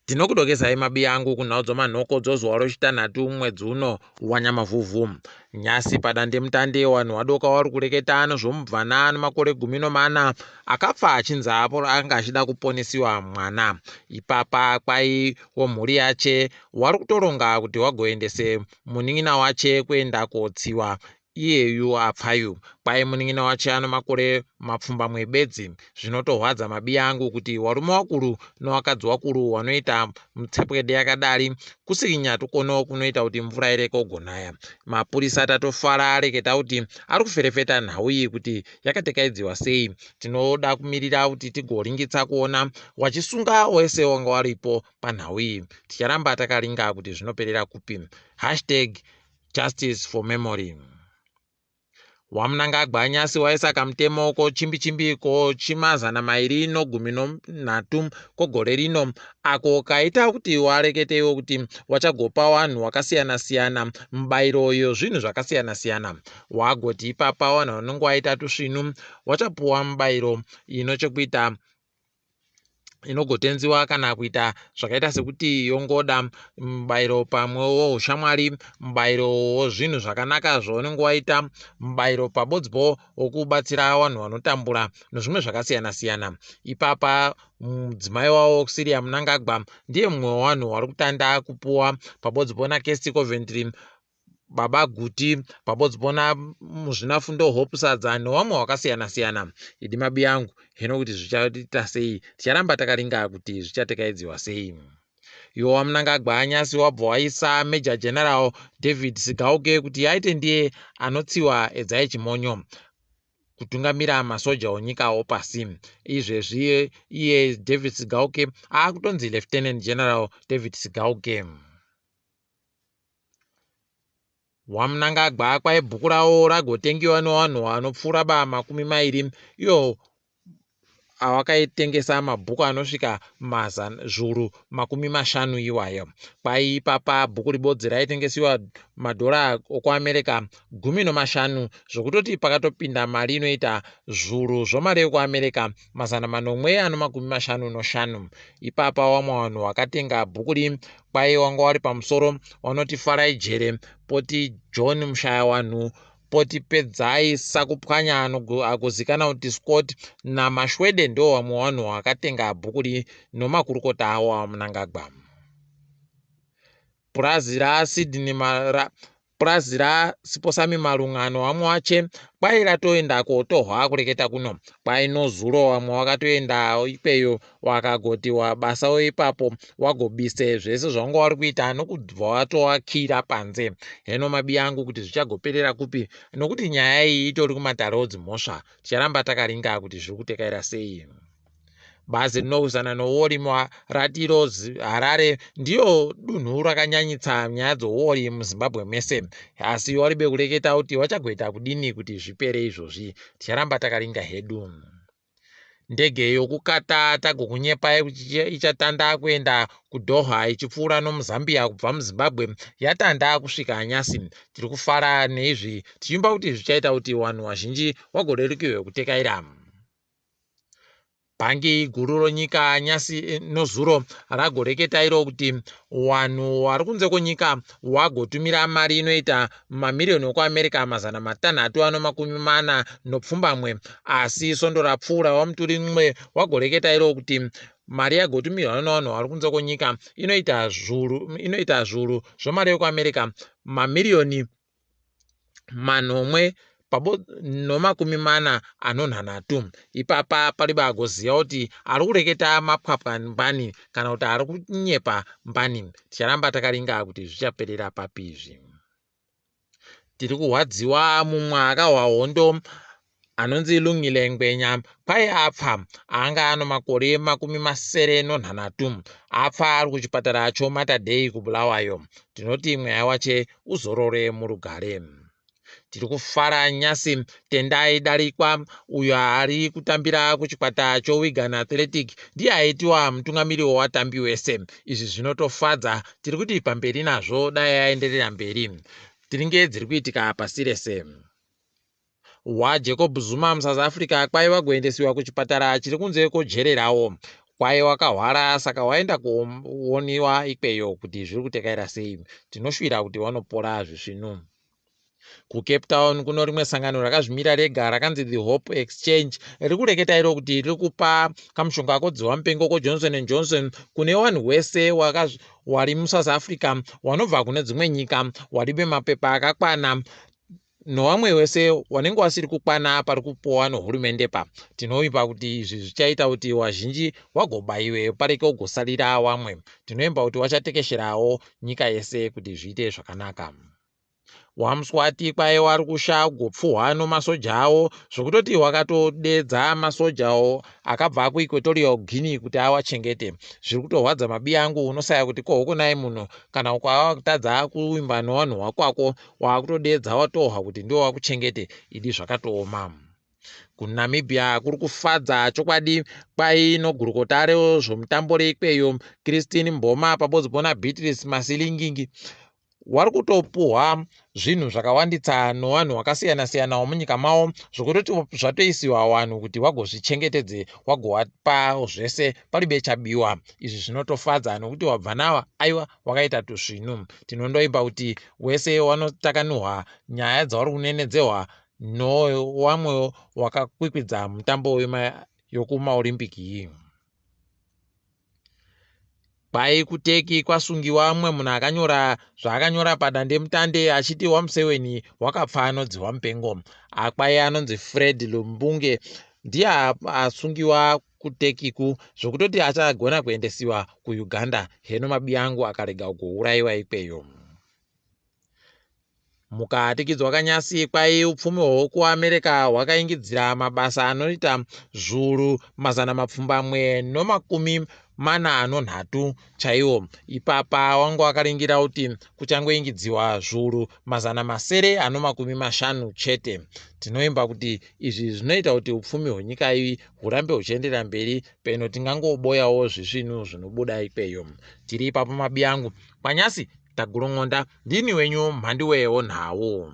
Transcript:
Tinokudokezai mabiyangu kunhau dzomanhoko dzozuva rochitanhatu mwedzi uno waNyamavhuvhu. Nyasi padandemutande wanhu wadoka wari kureketa nezvomubvana ane makore 14 akapfa achinzi anga achida kuponesiwa mwana. Ipapa kwai womhuri yache wari kutoronga kuti wagoendese munin'ina wache kuenda kotsiwa Iyeyu apfayu. Kwai munin'ina wache ano makore mapfumbamwe bedzi. Zvinotohwadza mabiya angu kuti warume wakuru nowakadzi wakuru wanoita mutsepwede yakadari kusikinya tukono kunoita kuti mvura ireke kugonaya. Mapurisa tatofara areketa kuti ari kuferefeta nhau iyi kuti yakatekaidziwa sei. Tinoda kumirira kuti tigoringitsa kuona wachisunga wese wanga waripo panhau iyi. Ticharamba takaringa kuti zvinoperera kupi. Hashtag Justice for memory. WaMnangagwa nyasi waisa kamutemo ko chimbi chimbi ko chimazana mairi nogumi nonhatu kogore rino ako kaita kuti wareketeiwo kuti wachagopa wanhu wakasiyana siyana mubairo yozvinhu zvakasiyana siyana. Wagoti ipapa wanhu wanenge waita tusvinu wachapuwa mubairo inochekuita inogotenziwa kana kuita zvakaita sekuti yongoda mubayiro pamwe woushamwari mubayiro wozvinhu zvakanaka zvaunenge waita mubayiro pabodzbo wokubatsira vanhu vanotambura nezvimwe zvakasiyana siyana ipapa mudzimai wavo Auxilia Mnangagwa ndiye mumwe wevanhu vari kutanda kupuwa pabodzbo naKirsty Coventry Baba Guti pabodzbo namuzvinafundo Hope Sadza newamwe wakasiyana siyana. Idi mabiyangu heno kuti zvichaita sei ticharamba takaringa kuti zvichatekaidziwa sei. Iwo waMnangagwa nyasi wabva waisa Major General David Sigauke kuti aite ndiye anotsiwa Edzai Chimonyo kutungamira masoja onyika opasi. Izvezvi iye David Sigauke aakutonzi Lieutenant General David Sigauke. WaMnangagwa kwai bhuku ravo ragotengiwa nevanhu vanopfuura ba 20 iyo awakaitengesa mabhuku anosvika mazana zvuru 50 iwayo. Kwai ipapa bhuku ribodzi raitengesiwa madhora okuAmerica 15 zvokutoti pakatopinda mari inoita zvuru zvomari yekuAmerica 755. Ipapa wamwe vanhu wakatenga bhuku ri Kwai wanga wari pamusoro wanoti Farai Jere poti John Mushayawanhu poti Pedzai Sakupwanya agozikana kuti Scott naMashwede ndo vamwe vanhu vakatenga bhuku ri nomakurukota awo aMnangagwa. Purazi raSydney Purazi raSiposami Malunga nevamwe vache kwai ratoenda kotohwa kureketa kuno. Kwai nozuro vamwe vakatoenda ikweyo wakagoti wabasawo ipapo wagobise zvese zvawanga wari kuita nokubva watowakira panze. Heno mabiya angu kuti zvichagoperera kupi nokuti nyaya iyi itori kumatare odzimhosva. Ticharamba takaringa kuti zviri kutekaira sei. Bazi rinorwisana nouori rati iro Harare ndiyo dunhu rakanyanyitsa nyaya dzouori muZimbabwe mese. Asi waribe kureketa kuti wachagoita kudini kuti zvipere izvozvi. Ticharamba takaringa hedu. Ndege yokukata tagokunyepai kuti ichatanda kuenda kuDoha ichipfuura nomuZambia kubva muZimbabwe yatanda kusvika nyasi. Tiri kufara neizvi tichivimba kuti zvichaita kuti vanhu vazhinji vagorerukirwe kutekaira. Bhangi guru ronyika nyasi nozuro ragoreketa iro kuti wanhu wari kunze kwenyika wagotumira mari inoita mamiriyoni ekuAmerica 647, asi svondo rapfuura VaMuturi Ncube wagoreketa iro kuti mari yagotumirwa nevanhu vari kunze kwenyika inoita zvuru zvemari yekuAmerica mamiriyoni 743. Ipapa paribe agoziva kuti ari kureketa mapwapwa mbani kana kuti ari kunyepa mbani. Ticharamba takaringa kuti zvichaperera papi izvi. Tiri kuhwadziwa mumwe akahwa hondo anonzi Lungile Ngwenya kwai apfa anga ano makore 73 apfa ari kuchipatara choMater Dei kuBulawayo. Tinoti mweya wache uzorore murugare. Tiri kufara nyasi Tendai Darikwa uyo ari kutambira kuchikwata choWigan Athletic ndiye aitiwa mutungamiri wevatambi wese. Izvi zvinotofadza tiri kuti pamberi nazvo dai aenderera mberi. Tiringe dziri kuitika pasi rese. HwaJacob Zuma muSouth Africa kwaiva kuendesiwa kuchipatara chiri kunze kojere rawo. Kwaye wakahwara saka waenda kuoniwa ikweyo kuti zviri kutekaira sei. Tinoshuvira kuti wanopora zvisvinu. KuCape Town kuno rimwe sangano rakazvimira rega rakanzi The Hope Exchange riri kureketa iro kuti riri kupa kamushonga kodzihwa mupengo koJohnson and Johnson kune vanhu wese wari muSouth Africa wanobva kune dzimwe nyika waribe mapepa akakwana nowamwe wese wanenge wasiri kukwana pari kupuwa nohurumende pa. Tinovimba kuti izvi zvichaita kuti wazhinji wagobaiwe pareke kugosarira wamwe. Tinovimba kuti wachatekesherawo nyika yese kuti zviite zvakanaka. WaMswati kwaye wari kusha gopfuhwa nomasoja awo zvokutoti wakatodedza masoja awo akabva kuEquatorial Guinea kuti awachengete. Zviri kutorwadza mabi angu, unosaya kuti kohoko nai munhu kana ukava kutadza kuvimba nevanhu wakwako waakutodedza watohwa kuti ndiwo wakuchengete. Idi zvakatooma. KuNamibia kuri kufadza chokwadi kwai nogurukota rezvomutambo reikweyo Christine Mboma pabodzi pona Beatrice Masilingingi wari kutopuhwa zvinhu zvakawanditsa nowanhu wakasiyana-siyana womunyika mavo zvokutoti zvatoisiwa wanhu kuti wagozvichengetedze wagowapa zvese paribe chabiwa. Izvi zvinotofadza nokuti wabva nawa aiwa wakaita tusvinu. Tinondoimba kuti wese wanotakanuhwa nyaya dzauri kunenedzehwa nowamwewo wakakwikwidza mutambo yokumaOlympic iyi. Kwai kuTurkey kwasungiwa mumwe munhu akanyora zvaakanyora padandemutande achiti waMuseweni wakapfa anodzihwa mupengo. Akwai anonzi Fred Lumbunge ndiye asungiwa kuTurkey ku zvokutoti achagona kuendesiwa kuUganda heno mabi angu akarega kugourayiwa ikweyo. Mukatikidzwa kanyasi kwai upfumi hwokuAmerica hwakaingidzira mabasa anoita zviuru 843 chaiwo. Ipapa wanga wakaringira kuti kuchangoingidziwa zviuru 650 chete. Tinovimba kuti izvi zvinoita kuti upfumi hwenyika iyi hurambe huchienderera mberi peno tingangoboyawo zvisvinu zvinobuda ikweyo. Tiri ipapo mabi angu kwanyasi tagurun'onda ndini wenyu mhandiwe wonhau.